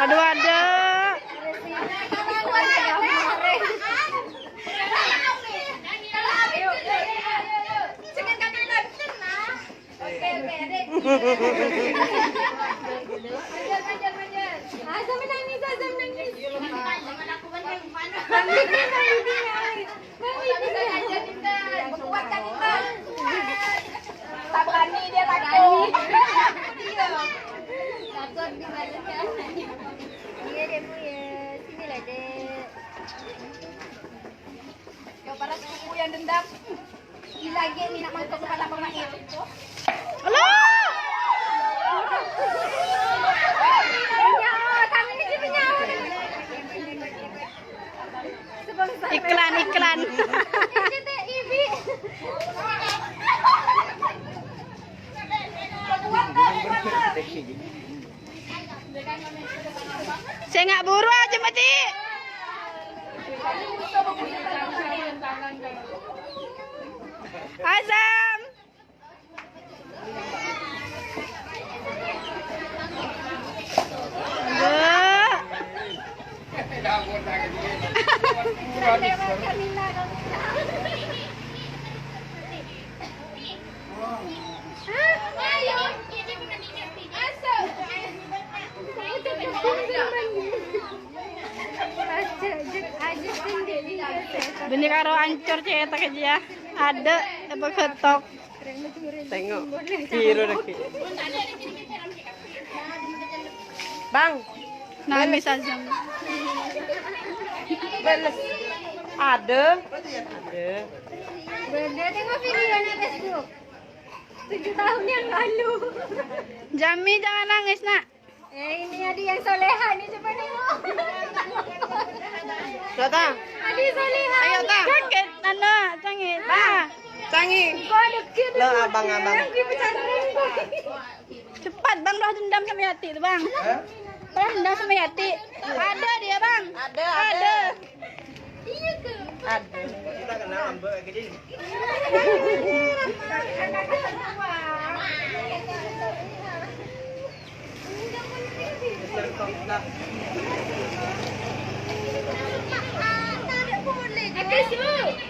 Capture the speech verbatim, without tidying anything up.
Aduh, aduh. Oke, oke, adik. Manjur, manjur, manjur. Azam menangis, Azam menangis. Bang Bibi, Bang Bibi, Bang Bibi. Bang Bibi, Bang Bibi. Kuatkan iman. Tak berani dia, takut. Takut dibalas. Iya, Dek Mu, ya. Sinilah, Dek. Yo, para sepupu yang dendam. Lagi ni nak mangkok kepala pemain. Alah! Nyawa, kami ni nyawa. Iklan, iklan. Sengak buru aja mati. Azam. Enggak. Bener karo ancor cek tak aja. Ada apa ketok? Tengok. Kira lagi. Bang, nangis aja. Balas. Ada. Ada. Benda tengok video di Facebook. Tujuh tahun yang lalu. Jami, jangan nangis, Nak. Eh, ini adik yang soleha ni, cuba tengok. Tata. Adik soleha. Ayo, Ta. Sakit, anak, sakit. Ba. Sangi. Kau ada kira. Lo, abang, abang. Cepat, Bang, balas dendam sama Yati tu, Bang. Hah? Balas dendam sama Yati. Ada dia, Bang. Ada, ada. Ada. Aduh.